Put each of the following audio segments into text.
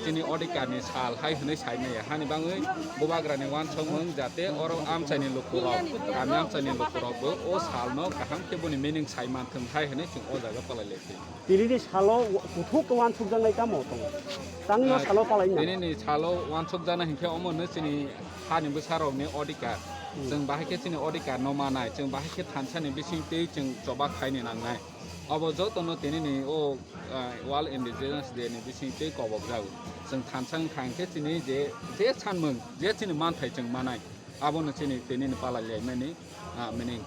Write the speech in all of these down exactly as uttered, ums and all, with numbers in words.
Chini odhikar ni sal hai hwnwi sai maya. Hani bangwi bubagra ni uansukmung jate oro amchai ni lukurok, kami amchai ni lukurok bo o sal no kaham khe boni meaning sai manthung hai hwnwi chwng o jaga palai lai khe. Tini ni salo kuthuk uansukjaknai tamo tongo? Tangno Ah, salo palai na? Tini ni salo uansukjaknai hinkhe omo no chini hani bwsarok ni odhikar. Hmm. Chwng bahai khe chini odhikar no manai, chwng bahai khe thansa ni bising twi chwng choba khai ni nangnai. Obo joto no tini ni o, ah, World Indigenous Day ni bising twi kobok jago. Chwng thansa wngkha hinkhe chini je, je sanmung, je chini manthai chwng manai, abono chini tini ni palai lai mani, ah, meaning.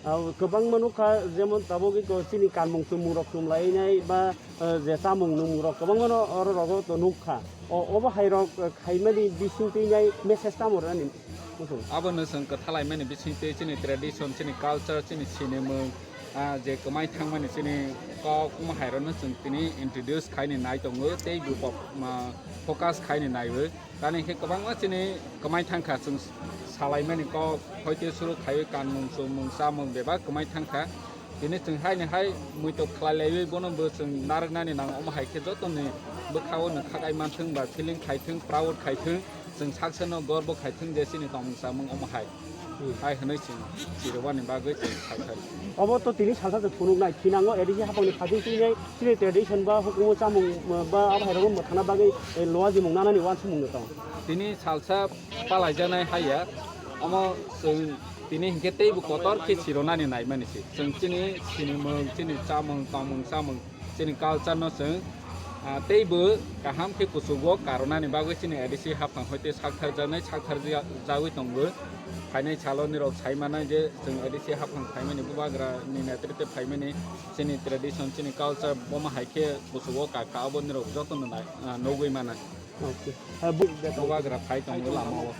Ah, kwbangma nukha, jemon tabuk iko chini kanmung chumung rok chum lai nai ba, ah, je chamung nwngmung rok kwbangma no oro rogo to nukha. O, obo hai rok, ah, khaimani bising twi nai message tamo rwnani? Muchung. Abono chwng kwthalaimani bisingtwi chini tradition, chini culture, chini sinimung, ah, je kwmai thangmani chini kok, omo hai rokno chwng tini introduce khaini nai tongo, tei bo pop-, ma, focus khaini naiwi. Tamni khe kwbangma chini kwmai thangkha, chwng salaimani kok, hoite suru khaiwi kanmung, chumung, chamung bebak kwmai thangkha. Tini chwng haini hai muitok khlai laiwi bono bo chwng narwknani nango, omo hai khe jotoni bwkhao no khakai manthung ba feeling khaithung, proud khaithung, chwng saksa no gorbo khaithung je chini tongmung chamung omo hai. Hmm. Hai hwnwi chwng chirwani bagwi chwng sakha. Obo to tini salsa se phunuknai, thinango A D C haphangni khating twi nai chini tradition ba hukumu chamung ba abo hai rokno mwthangna bagwi, eh, loa jimung nanani uansukmung no tong. Tini salsa palaijaknai haiya, omo chwng tini hinkhe teibo kotor khe chironani naimani se. Chwng chini sinimung, chini chamung, tongmung, chamung, chini culture no chwng, ah, teibo kaham khe kuchugo karonani bagwi chini A D C haphang hoite saktharjaknai, saktharjagwi tongo. Phainai salo nirok sai manai je chwng A D C haphang phaimani, bubagra ni netritwe phaimani, chini tradition, chini culture bomo hai khe kuchugo kakha, abo nirok jotono nai, ah, nugwi mana. Okay. Ah, bu- Bubagra phai tongo lamao.